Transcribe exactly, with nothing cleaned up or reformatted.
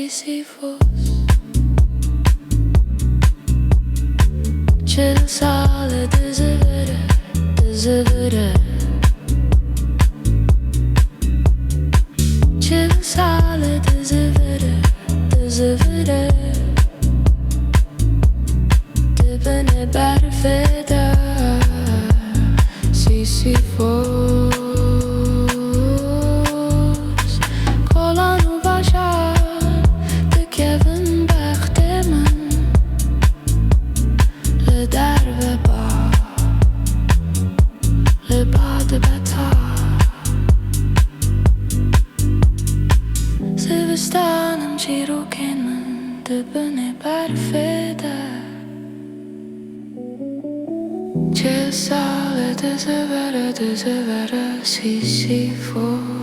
Sîsîfos. Çil sal e dizivire, dizivire. Çil sal e dizivire, dizivire. Di binê berfê de Sîsîfos. Kolan û bajar dikevin bextê min. Li derve ba, li ba dibe tar. Zivistan in çîrokên min di binê berfê de. Çil sal e dizivire, dizivire Sîsîfos.